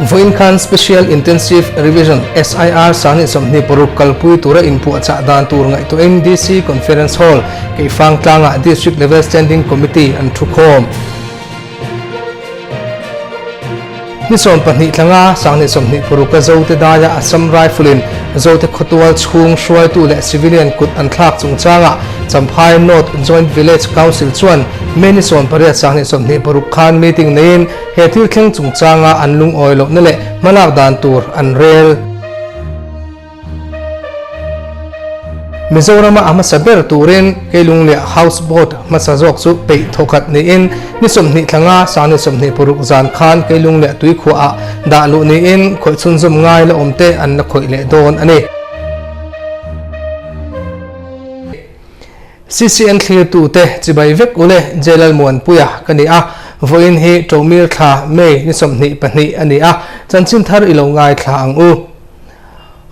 Vawiin khan Special Intensive Revision, SIR, 2026 kalpui tura inpuahchah dan tur ngaihtuahin DC Conference Hall, Keifang tlangah District Level Standing Committee an thukhawm. Ni 12 tlanga 2026 a Zote daia Assam Rifle-in Zote khawtual chhung hruaitu leh civilian kut an thlak chungchangah Champhai North Joint Village Council chuan May ni 18 2026 khan meeting neiin he thil thleng chungchanga an lungawi lohna leh hmalak dan tur an rel. Mizorama a hmasa ber turin Keilungliah House Boat hmasa zawk chu peih thawkhat niin ni 20 thlanga sang ni 26 zan khan Keilungliah tuikhuahah dah luh niin khawih chhunzawm ngai la awmte an la khawih leh dawn a ni. CCN thlirtute chibai vek ule Jalal Muanpuia ka ni a, vawiin hi Ṭomir thla May ni 22 a ni a, chanchin thar i lo ngaithla ang u.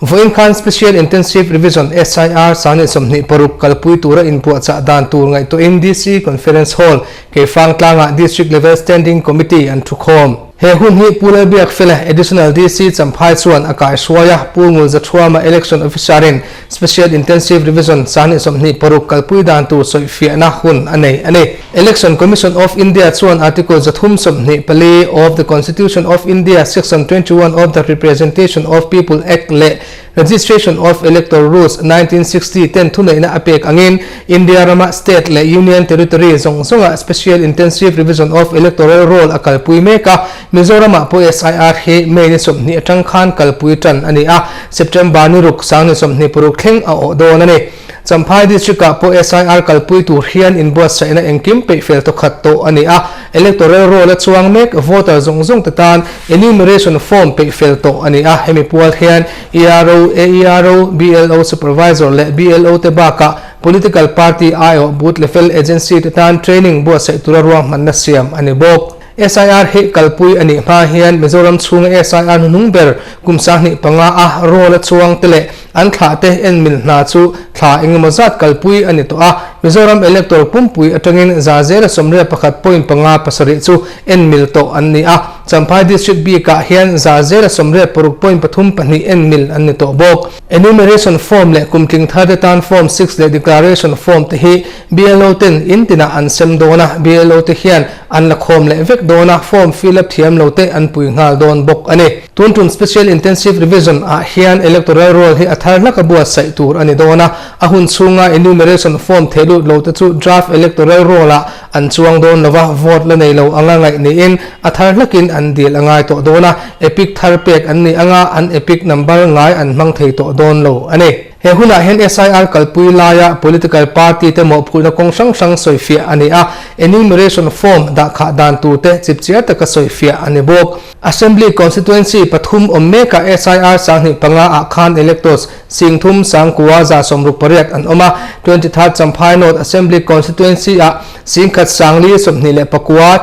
Vawiin khan Special Intensive Revision, SIR, 2026 kalpui tura inpuahchah dan tur ngaihtuahin DC Conference Hall, Keifang tlangah District Level Standing Committee an thukhawm. He hun hi Pu Lalbiakfela, Additional DC Champhai chuan a kaihruai a, Pu Ngulzathuama Election Officer-in Special Intensive Revision 2026 kalpui dan tur sawifiahna hun a nei a ni. Election Commission of India chuan Article 324 of the Constitution of India, Section 21 of the Representation of People Act leh Registration of Electoral Rules, 1960 ten thuneihna a pek angin India rama State leh Union Territory zawng zawngah Special Intensive Revision of Electoral Roll a kalpui mek a, Mizoramah pawh SIR hi May ni 20 atang khan kalpui tan a ni a, September ni ruk sang ni 26 thleng a awh dawn a ni. Champhai District-ah pawh SIR kalpui tur hian inbuatsaihna engkim peih fel tawkhat tawh a ni a, Electoral Roll a chuang mek voter zawng zawng te tan Enumeration Form peih fel tawh a ni a, hemi pual hian ERO, AERO, BLO Supervisor leh BLO te bakah Political Party aiawh Booth Level Agency te tan training buatsaih tura ruahmanna siam a ni bawk. SIR hi kalpui a nih hma hian Mizoram chhunga SIR hnuhnung ber kum 2005 a roll a chuang te leh an thlah te en mil hna chu thla engemaw zat kalpui a ni tawh a, Mizoram Electoral pumpui atangin 181.57 chu en mil tawh an ni a, Champhai District bikah hian 186.32 en mil an ni tawh bawk. Enumeration Form leh kumtling thar te tan Form 6 leh Declaration Form te hi BLO ten in tinah an sem dawn a, BLO te hian an la khawm leh vek dawn a, form fill up thiam lo te an pui nghal dawn bawk a ni. Tun tum Special Intensive Revision ah hian Electoral Roll hi a thar hlak a buatsaih tur a ni dawn a, a hun chhunga enumeration form theh lut lo te chu Draft Electoral Roll ah an chuang dawn lo va, vote la nei lo anga ngaih niin a thar hlakin an dil a ngai tawh dawn a, EPIC thar pek an ni anga an EPIC number ngai an hmang thei tawh dawn lo a ni. He hunah hian SIR kalpui laia political party te mawhphurhna kawng hrang hrang sawifiah a ni a, enumeration form dahkhah dan tur te chipchiar taka sawifiah a ni bawk. Assembly Constituency pathum awm mekah SIR 2005 ah khan electors 30 9,168 an awm a, 23rd Champhai North Assembly Constituency ah 1,429,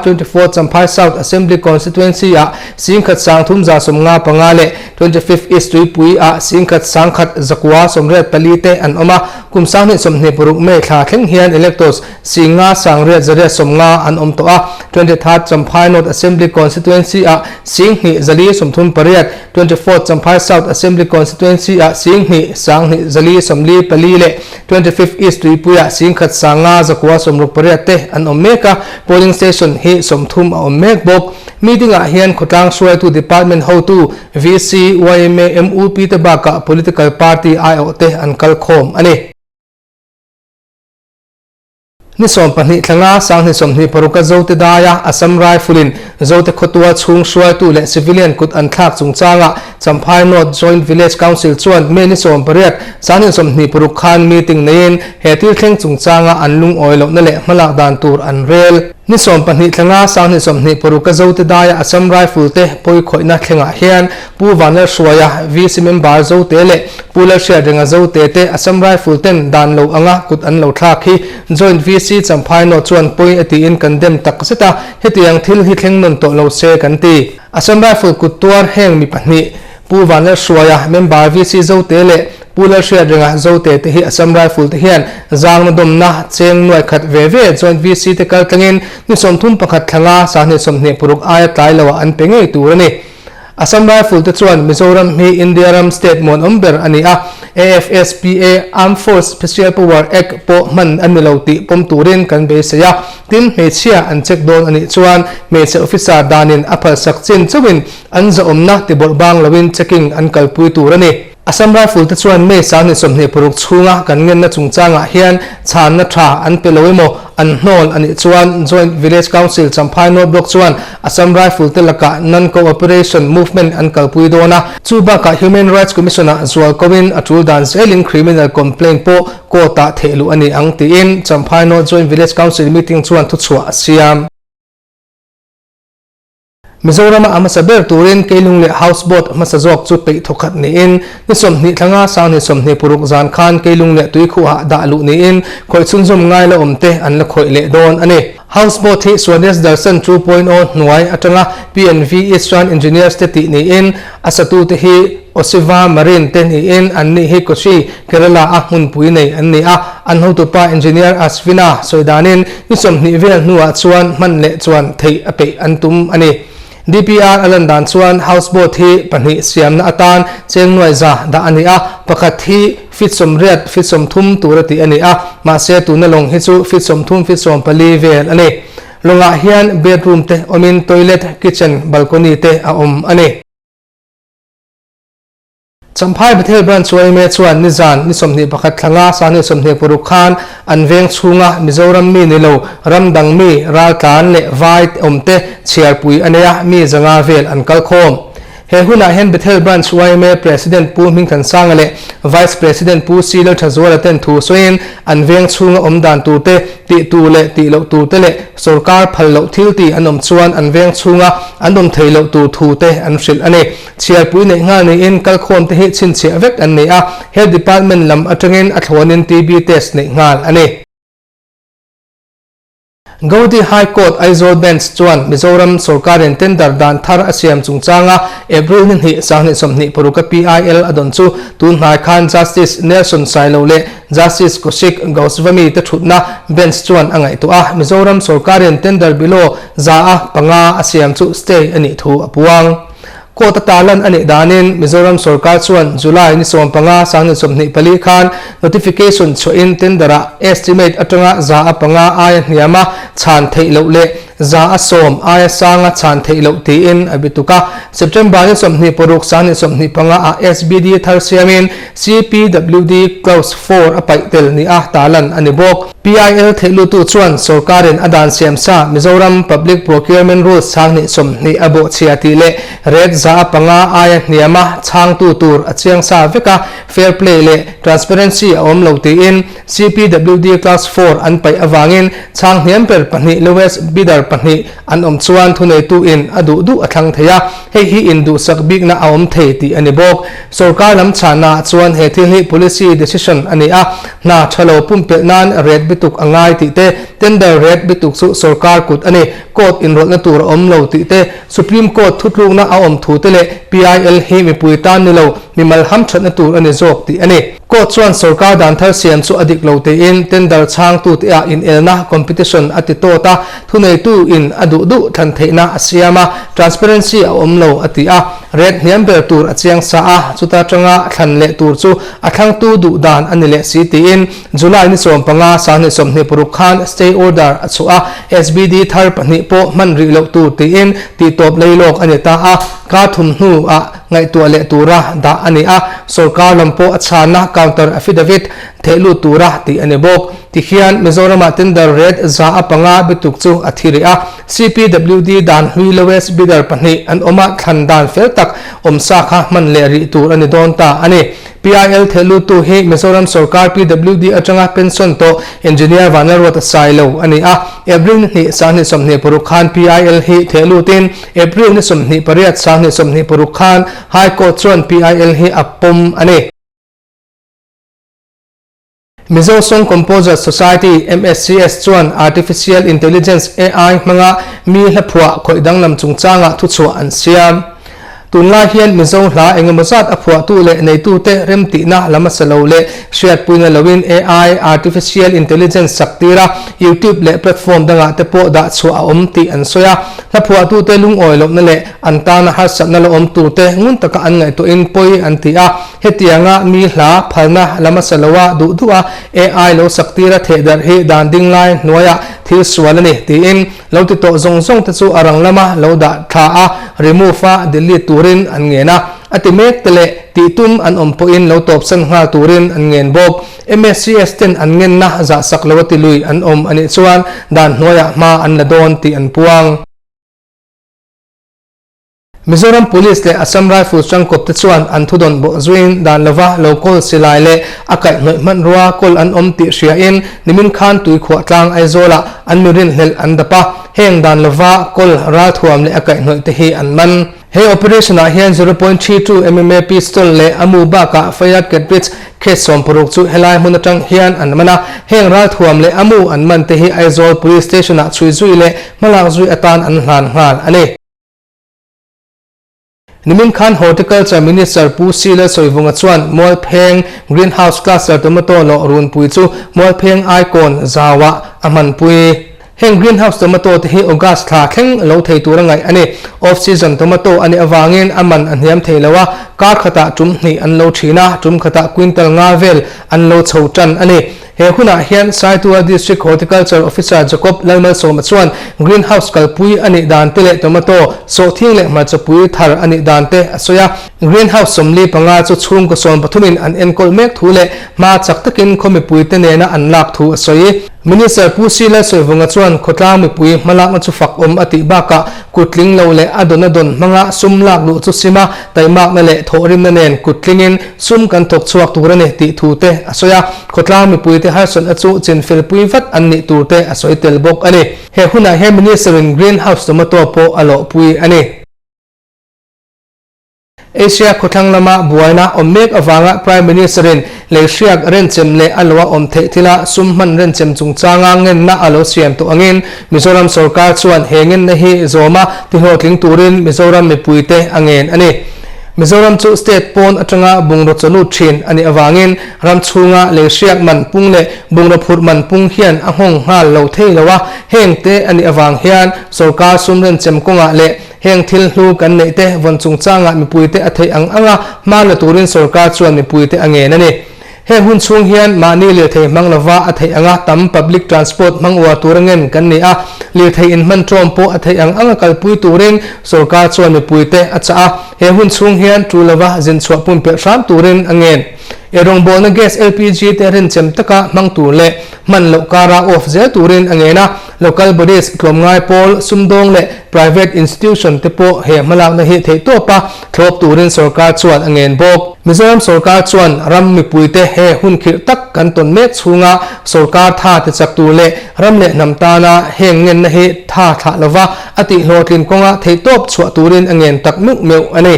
24th Champhai South Assembly Constituency ah 1,355 leh 25th East Tuipui ah 1,184 te an awm a, kum 2026 May thla thleng hian electors 5,990 an awm tawh a, 23rd Champhai North Assembly Constituency ah 2,438, 24th Champhai South Assembly Constituency ah 2,254 leh 25th East Tuipui ah 1,568 te an awm mek a, polling station hi 30 a awm mek bawk. Meeting ah hian khawtlang hruaitu department hotu, VC, yma, MUP te bakah political party aiawh te an kal khawm a ni. Ni 12 thlanga 2026 a Zote daia Assam Rifle-in Zote khawtua chhung hruaitu leh civilian kut an thlak chungchangah Champhai North Joint Village Council chuan May ni 18, 2026 khan meeting neiin he thil thleng chungchanga an lungawi lohna leh hmalak dan tur an rel. Ni 12 thlanga 2026 a Zote daia Assam Rifle te pawikhawihna thlengah hian Pu Vanlalhruaia, VC member Zote leh Pu Lalhriatrenga Zote te Assam Rifle ten dan lo anga kut an lo thlak hi Joint VC Champhai North chuan pawi a tiin kan dem tak zet a, hetiang thil hi thleng nawn tawh lo se kan ti. Assam Rifle kut tuar heng mi pahnih, Pu Vanlalhruaia, member VC Zote leh Pu Lalhriatrenga Zote te hi Assam Rifle te hian zangna dawmna cheng nuai khat ve ve Joint VC te kal tlangin ni 31 thlanga 2026 aia tlai loah an pe ngei tur a ni. Assam Rifle te chuan Mizoram hi India ram state muanawm ber a ni a, AFSPA, Armed Force Special Power Act, pawh hman a ni lo tih pawm turin kan beisei a. Tin, hmeichhia an check dawn a nih chuan hmeichhe officer danin a phalsak chin chauhin an zahawmna tibawrh bang loin checking an kalpui tur a ni. Assam Rifle te chuan May 2026 chhunga kan ngenna chungchangah hian chhanna tha an pe lo emaw an hnawl a nih chuan Joint Village Council Champhai North Block chuan Assam Rifle te lakah Non-Cooperation Movement an kalpui dawn a, chu bakah Human Rights Commission-ah zual koin a tul dan zelin criminal complaint pawh court-ah thehluh a ni ang tiin Champhai North Joint Village Council meeting chuan thuchhuah a siam. Mizorama a hmasa ber turin Keilung leh House Boat hmasa zawk chu peih thawkhat niin ni 20 thlanga sang ni 26 zan khan Keilung leh Tuikhuhah dah luh niin khawih chhunzawm ngai la awm te an la khawih leh dawn a ni. House Boat hi Swadesh Darshan 2.0 hnuai atanga PNV Eastern Engineers te tih niin a satute hi Osiva Marine te niin an nih hi Kochi, Kerala a hmunpui nei an ni a, an hotupa Engineer Ashwina sawi danin ni 20 vel hnuah chuan hman leh chuan theih a peih an tum a ni. DPR a lan dan chuan house boat hi pahnih siamna atan cheng nuai za dah a ni a, pakhat hi feet 80 feet 30 tur a tih a ni a, mahse tuna lawng hi chu feet 30 feet 14 vel a ni. Lawngah hian bedroom te awmin toilet, kitchen, balcony te a awm a ni. Champhai Bethel Branch yma chuan nizan ni 21 thlanga sangni 26 khan an veng chhunga Mizoram mi ni lo ram dang mi raltlan leh vai awmte chhiarpui a nei a, mi zanga vel an kal khawm. He hunah hian Bethel Branch yma President Pu Hmingthansanga leh Vice President Pu C Lalthazuala ten thu sawiin an veng chhunga awm dan turte, tih tur leh tih loh turte leh sorkar phal loh thil ti an awm chuan an veng chhunga an awm thei loh tur thu te an hrilh a ni. Chhiarpui neih nghal niin kalkhawm te hi chhinchhiah vek an ni a, Health Department lam atangin a thlawnin TB test neih nghal a ni. Gauhati High Court Aizawl Bench chuan Mizoram sorkarin tender dan thar a siam chungchanga April ni hnih 2026 a PIL a dawn chu tun hnai khan Justice Nelson Sailo leh Justice Kaushik Goswami te thutna bench chuan a ngaihtuah a, Mizoram sorkarin tender below za a panga a siam chu stay a nih thu a puang. Court a tarlan a nih danin Mizoram sorkar chuan July ni 15 2024 khan notification chhuahin tender-ah estimate atanga za a panga aia hniam a chhan theih loh leh za a sawm aia sanga chhan theih loh tiin a bituk a. September ni 26 2025 ah SBD thar siamin CPWD Clause 4 a paih tel ni a tarlan a ni bawk. PIL theihlutu chuan sorkarin a dan siam sa Mizoram Public Procurement Rules 2020 a bawhchhia tih leh rate za a panga aia hniam a chhangtu tur a chiang sa vek a, fair play leh transparency a awm lo tiin CPWD Clause 4 an paih avangin chhang hniam ber pahnih lowest bidder pahnih an awm chuan thuneitu in a duh duh a thlang thei a, hei hi induhsak bikna a awm thei tih a ni bawk. Sorkar lam chhana chuan he thil hi policy decision a ni a, hna tha lo pumpelh nan rate bituk a ngai tih te, tender rate bituk chu sorkar kut a ni, court inrawlhna tur a awm lo tih te, Supreme Court thutlukna a awm thu te leh PIL hi mipui tan ni lo, mimal hamthatna tur a ni zawk tih a ni. Court chuan sorkar dan thar siam chu a dik lo tiin tender chhangtute ah inelna, competition, a ti tawt a, thuneitu in a duh duh thlan theihna a siam a, transparency a awm lo a ti a. Rate hniam ber tur a chiang sa a, chuta tanga thlan leh tur chu a thlangtu duh dan a ni leh si tiin July ni 15 2026 khan stay order a chhuah a, SBD thar pahnih pawh hman rih loh tur tiin tihtawp lei lawk a ni ta a, kar thum hnuah ngaihtuah leh tura dah a ni a, sorkar lam pawh a chhanna counter affidavit thehlut tura tih a ni bawk. Tikhian Mizoramah tender rate za a panga bituk chu a thi rih a, CPWD dan hlui lowest bidder pahnih an awm a, thlan dan fel tak awm sa kha hman leh rih tur a ni dawn ta a ni. PIL thehlutu hi Mizoram sorkar PWD atanga pension tawh Engineer Vanlalruata Sailo a ni a, April ni hnih 2026 khan PIL hi thehlutin April ni 28 2026 khan High Court chuan PIL hi a pawm a ni. Mizo Song Composers Society, MSCS, chuan Artificial Intelligence, AI, hmanga mi hla phuah khawih danglam chungchangah thuchhuah an siam. Tunlai hian Mizo hla engemaw zat a phuahtu leh neitute remtihna lam a sa lo leh hriatpuina loin AI, Artificial Intelligence, sak tir a, YouTube leh platform dangah te pawh dah chhuah a awm tih an sawi a. Hla phuahtute lungawi lohna leh an tana harsatna la awm turte ngun taka an ngaihtuahin pawi an ti a. Hetianga mi hla phalna lam a sa lo a, duh duh a AI lo sak tira thehdarh hi dan ding lai hnuaiah thil sual a ni tiin Lo ti tawh zawng zawng te chu a rang lama lo dah thla a, remove a, delete turin an ngen a. A ti mek te leh tih tum an awm pawhin lo tawpsan nghal turin an ngen bawk. MSCS ten an ngenna zahsak lo a ti lui an awm a nih chuan dan hnuaiah hma an la dawn tih an puang. Mizoram Police leh Assam Rifles tangkawp te chuan an thudawn bawh zuiin dan lova lo kawl silai leh a kaihhnawih hmanrua kawl an awm tih hriain nimin khan Tuikhuah tlang Aizawlah an mi rinhlelh an dap a, heng dan lova kawl ralthuam leh a kaihhnawih te hi an man. He operation ah hian 0.32 MMA pistol leh a mu bakah fired cartridge case 60 chu helai hmun atang hian an man a, heng ralthuam leh a mu an man te hi Aizawl Police Station ah chhui zui leh hmalak zui atan an hlan nghal a ni. Nimin khan Horticulture Minister Pu Sila Sawivunga chuan Mualpheng Green House Cluster Tomato lawh runpui chu Mualpheng Aikawn zauah a hmanpui. Heng Green House Tomato te hi August thla thleng lo thei tura ngaih a ni. Off season tomato a nih avangin a man a hniam thei lo a, kar khatah tum hnih an lo thin a, tum khatah quintal nga vel an lo chho tan a ni. He hunah hian Saitua District Horticulture Officer Jacob Lalmalsawma chuan Green House kalpui a nih dan te leh tomato, sawhthing leh hmarchapui thar a nih dan te a sawi a. Green House 45 chu chhungkaw 13 in an enkawl mek thu leh hma chak takin khaw mipuite nena an lak thu a sawi. Minister Pu Si Lalsawivunga chuan khawtlang mipui hmalakna chu fak awm a tih bakah kutling lo leh a dawn a dawn hmanga sum lak luh chu sim a, taimakna leh thawhrimna nen kuttlingin sum kan thawk chhuak tur a ni tih thu te a sawi a. Khawtlang mipuite harsatna chu chinfelpui vat an nih tur te a sawi tel bawk a ni. He hunah hian Minister-in Green House tomato pawh a lawhpui a ni. Asia khawthlang lama buaina awm mek avanga Prime Minister-in lei hriak renchem leh a lo a awm theih thila sum hman renchem chungchanga ngenna a lo siam tawh angin Mizoram sorkar chuan he ngenna hi zawma tihlawhtling turin Mizoram mipuite a ngen a ni. Mizoram chu state pawn atanga bungraw chawlut thin a nih avangin Ram chhunga lei hriak man pung leh bungraw phurh man pung hian a nghawng nghal lo thei lo a, heng te a nih avang hian sorkar sum renchem kawngah leh heng thil hlu kan neih te vawn chungchangah mipuite a theih ang anga hma la turin sorkar chuan mipuite a ngen a ni. Heng hun chhung hian mahni lirthei hmang lova a theih anga tam public transport hmang uar tura ngen kan ni a, lirthei inhman ṭawm pawh a theih ang anga kalpui turin sorkar chuan mipuite a chah a, he hun chhung hian ṭul lova zin chhuah pumpelh hram turin a ngen. Eirawngbawlna gas LPG te renchem taka hmang tur leh hman loh kara off zel turin a ngen a, local bodies, tlawmngai pawl, sumdawng leh private institution te pawh he hmalakna hi theihtawpa thlawp turin sorkar chuan a ngen bawk. Mizoram sorkar chuan ram mipuite he hun khirh tak kan tawn mek chhunga sorkar tha tichak tur leh ram leh hnam tana heng ngenna hi tha thlah lova a tihhlawhtlin kawnga theihtawp chhuah turin a ngen tak meuh meuh a ni.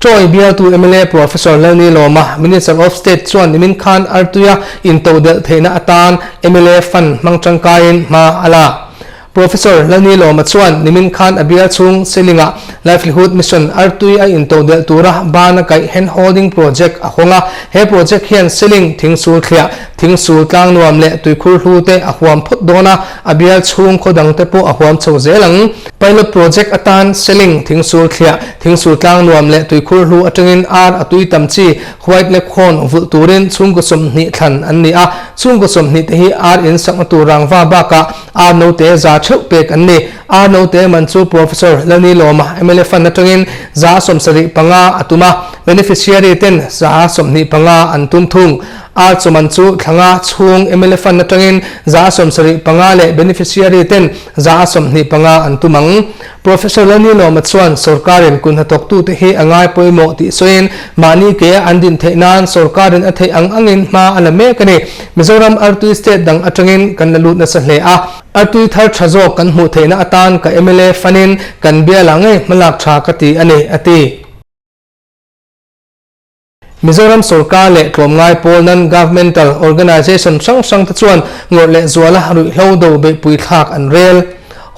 Troy bialtu mla Professor Lalni Lawma, Minister of State chuan nimin khan artuia intodelh theihna atan mla fund hmang tangkaiin hma a la. Professor Lalni Lawma chuan nimin khan a bial chhung Seling-ah Livelihood Mission artui a intodelh tura ban a kaih hand holding project a hawng a. He project hian Seling, Thingsul thliah, Thingsul tlangnuam leh tuikhur hlu te a huam phawt dawn a, a bial chhung khaw dangte pawh a huam chho zel ang. Pilot project atan Seling, Thingsul thliah, Thingsul tlang nuam leh tuikhur hlu atangin ar a tui tam chi White Leghorn vulh turin chhungkaw 20 thlan an ni a. Chhungkaw 20 te hi ar in sakna tur rangva bakah ar note za theuh pek an ni. Ar note man chu Professor Lani Lawma mla Fund atangin 75% a tum a, beneficiary ten 25% an tum thung. Ar chaw man chu thlanga chhung mla Fund atangin 75% leh beneficiary ten 25% an tum ang. Professor Lani Lawma chuan sorkarin kun hnathawktute hi a ngai pawimawh tih sawiin mahni ke a an din theih nan sorkarin a theih ang angin hma a la mek a ni. Mizoram artui state dang atangin kan la lut nasa hle a, artui thar tha zawk kan hmuh theihna atan ka mla fanin kan bialah ngei hmalak tha ka ti a ni, a ti. Mizoram sorkar leh tlawmngai pawl non-governmental organization hrang hrang te chuan ngawrh leh zuala ruihhlo do beihpui thlak an rel.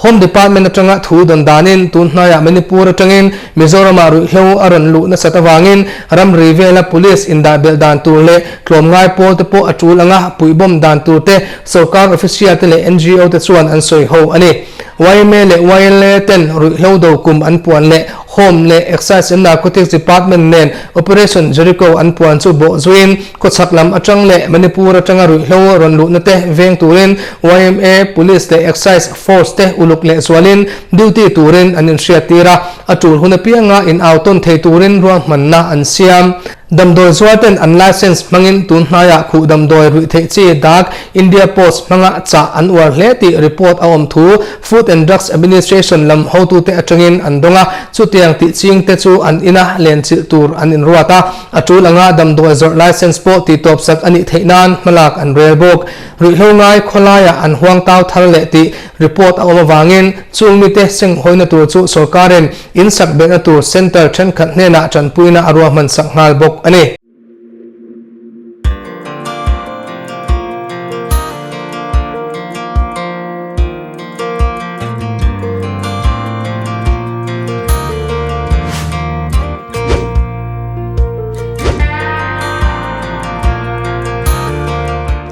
Home Department atanga thu dawn danin tun hnaiah Manipur atangin Mizoramah ruihhlo a rawn luh nasat avangin ramri vela police indah belh dan tur leh tlawmngai pawl te pawh a tul anga puihbawm dan tur te sorkar official te leh ngo te chuan an sawi ho a ni. Yma leh YLA ten ruihhlo do kum an puan leh Home leh Excise and Narcotics Department nen Operation Jericho an puan chu bawh zuiin Khawchhak lam atang leh Manipur atanga ruihhlo rawn luhna te veng turin yma, Police leh Excise Force te uluk leh zualin duty turin an inhriattir a, a tul hun apianga in au tawn thei turin ruahmanna an siam. Damdawi zual ten an licence hmangin tun hnaiah khuh damdawi ruih theih chi dak India Post hmanga chah an uar hle tih report a awm thu Food and Drugs Administration lam hotute atangin an dawng a, chutiang tih ching te chu an ina lenchilh tur an inruat a. A tul anga damdawi zawrh licence pawh tihtawp sak a nih theih nan hmalak an rel bawk. Ruihhlo ngai khawlaiah an huang tau thar leh tih report a awm avangin chung mite senghawina tur chu sorkarin in sak belhna tur centre thenkhat hnenah tanpuina a ruahman sak nghal bawk a ni.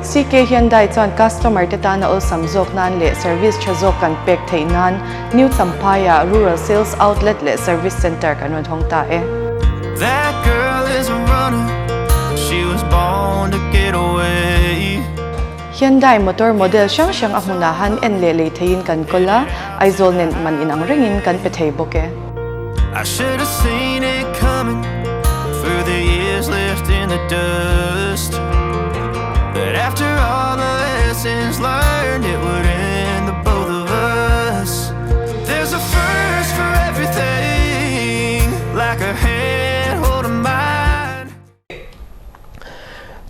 CK Hyundai chuan customer te tana awlsam zawk nan leh service tha zawk kan pek theih nan New Champhai-ah Rural Sales Outlet leh Service Centre kan rawn hawng ta e. Hyundai motor model hrang hrang a hmunah han en leh lei theiin kan kawl a, Aizawl nen man inang rengin kan pe thei bawk e.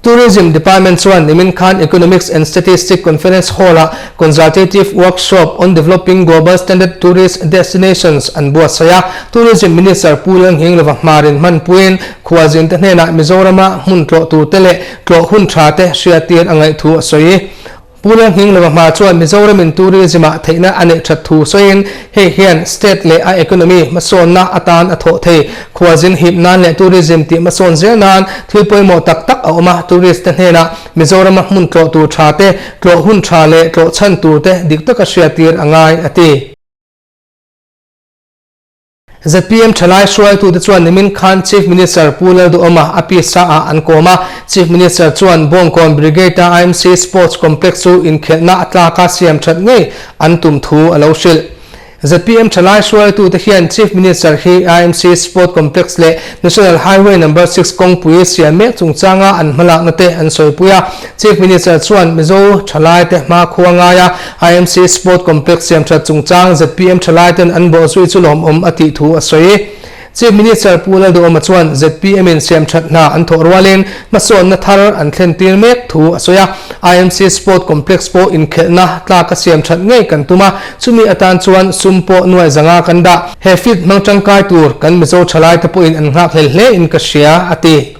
Tourism Department chuan nimin khan Economics and Statistics Conference Hall-ah Consultative Workshop on Developing Global Standard Tourist Destinations an buatsaih a. Tourism Minister Pu Lalnghinglova hmarin hmanpuiin khualzinte hnenah Mizorama hmun tlawh turte leh tlawh hun thate hriattir a ngaih thu a sawi. Pu Lalnghinglova hma chuan Mizoramin tourism-ah theihna a neih that thu sawiin hei hian state leh a economy hmasawnna atan a thawh thei. Khualzin hip nan leh tourism tih hmasawn zel nan thil pawimawh tak tak a awm a, tourist te hnenah Mizorama hmun tlawh tur tha te, tlawh hun tha leh tlawh chhan tur te dik taka hriattir a ngai, a ti. Zpm thalai hruaitute chuan nimin khan Chief Minister Pu Lalduhawma a pisa ah an kawm a. Chief Minister chuan Bawngkawn Brigade-a IMC Sports Complex chu inkhelhna a tlaka siam that ngei an tum thu a lo hrilh. Zpm thalai hruaitute hian Chief Minister hi IMC Sport Complex leh National Highway Number Six kawngpui siam mek chungchanga an hmalakna te an sawipui a. Chief Minister chuan Mizo thalaite hmakhua ngaia IMC Sport Complex siamthat chungchang zpm thalaiten an bawhzui chu lawmawm a tih thu a sawi. Chief Minister Pu Lalduhawma chuan zpm in siamthat hna an thawh rualin hmasawnna thar an thlen tir mek thu a sawi a. IMC Sport Complex pawh inkhelhna tlaka siamthat ngei kan tum a, chumi atan chuan sum pawh nuai zanga kan dah. He field hmang tangkai tur kan Mizo thalaite pawhin an nghakhlel hle in ka hria, a ti.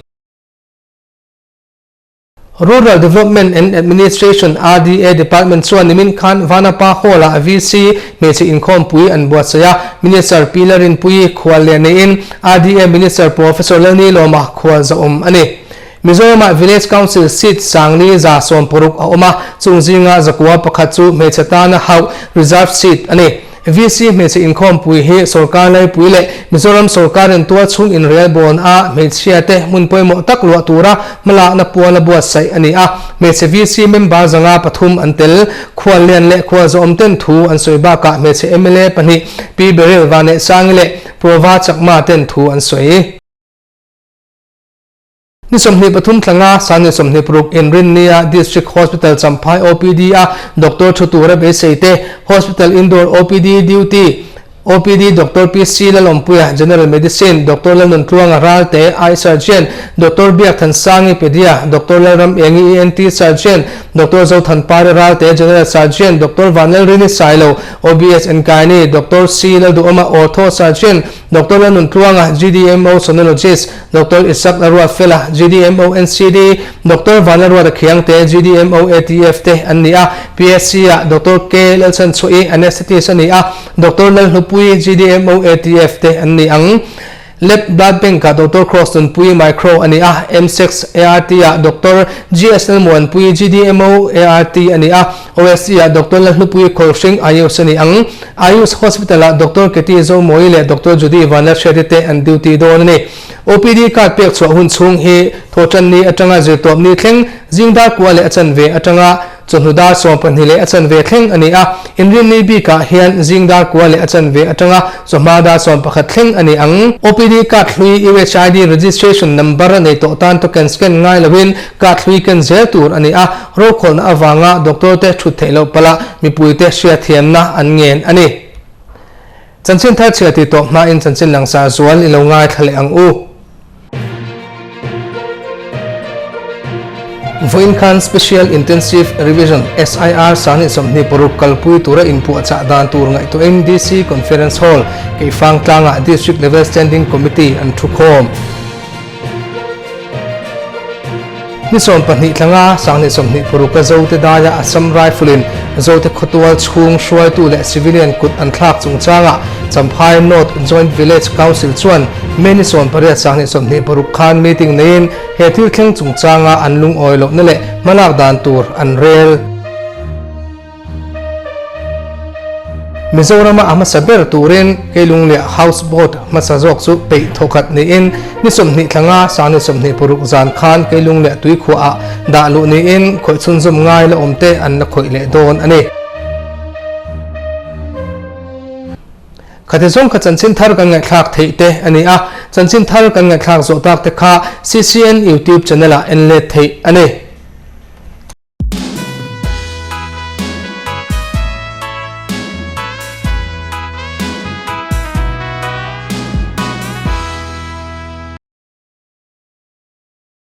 Rural Development and Administration, RDA, Department chuan nimin khan Vanapa Hall-ah VC hmeichhe inkhawmpui an buatsaih a, Minister Pi Larinpuii khual leh neiin RDA Minister Professor Lalnilawma khual zahawm a ni. Mizoramah Village Council seat sangli 160 a awm a, chung zinga zakua pakhat chu hmeichhe tana hauh, reserved seat, a ni. VC hmeichhe inkhawmpui hi sorkar laipui leh Mizoram sorkarin tualchhung inrelbawn a hmeichhia te hmun pawimawh tak luah tura hmalakna puala buatsaih a ni a. Hmeichhe VC member 503 an tel. Khuallian leh khualzawm ten thu an sawi bakah hmeichhe mla pahnih Pi Beryl Vanehsangi leh Prova Chakma ten thu an sawi. Ni 23 thlanga Sani 26 inrinnia District Hospital Champhai OPD a doctor thu tura beisei te Hospital Indoor OPD Duty OPD Doctor PC Lalawmpuia General Medicine Doctor Lalnuntluanga Ralte Eye Surgeon Doctor Biakthansangi Pedia Doctor Lalramengi ENT Surgeon Doctor Zothanpari Ralte, General Surgeon, Doctor Vanlalrini Sailo, OBS and Gynae, Doctor C Lalduhawma, Ortho Surgeon, Doctor Lanuntluanga, GDMO Sonologist, Doctor Isaac Laruatfela, GDMO NCD, Doctor Vanlalruata Khiangte, GDMO ATF te an ni a, PSC-ah Doctor K Lalchhanchhuahi, Anaesthetist a ni a, Doctor Lalhnupuii, GDMO ATF te an ni ang. Lab Blood Bank-ah Doctor Cross Nunpuii Micro a ni a, MSEX ART-ah Doctor GSL Muanpuii, GDMO ART a ni a, OSC-ah Doctor Lalhnupuii Khawlhring Ayush a ni ang. Ayush Hospital-ah Doctor Keti Zomawi leh Doctor Judy Vanlalhriati te an duty dawn a ni. OPD card pek chhuah hun chhung hi Thawhtanni atanga zirtawpni thleng zing dar kua leh a chanve atanga Chawhnu dar 12 leh a chanve thleng a ni a, inrinni bikah hian zing dar kua leh a chanve atanga chawhma dar 11 thleng a ni ang. OPD card hlui UHID registration number nei tawh tan token scan ngai loin card hlui ken zel tur a ni a, rokhawlna avanga doctor te thut theih loh palh ah mipuite hriatthiamna an ngen a ni. Chanchin thar chhia tih tawh hmain chanchin langsar zual i lo ngaithla leh ang u. Vawiin khan Special Intensive Revision, SIR, 2026 kalpui tura inpuahchah dan tur ngaihtuahin DC Conference Hall, Keifang tlangah District Level Standing Committee an thukhawm. Ni 12 tlanga 2026 a Zote daia Assam Rifle-in Zote khawtual chhung hruaitu leh civilian kut an thlak chungchangah Champhai North Joint Village Council chuan May ni 18 2026 khan meeting neiin he thil thleng chungchanga an lungawi lohna leh hmalak dan tur an rel. Mizorama a hmasa ber turin Keilungliah House Boat hmasa zawk chu peih thawkhat niin ni 20 thlanga sang ni 26 zan khan Keilungliah tuikhuahah dah luh niin khawih chhunzawm ngai la awmte an la khawih leh dawn a ni. Khati zawng kha chanchin thar kan ngaihthlak theih te a ni a, chanchin thar kan ngaihthlak zawh tak te kha CCN YouTube channel ah en let theih a ni.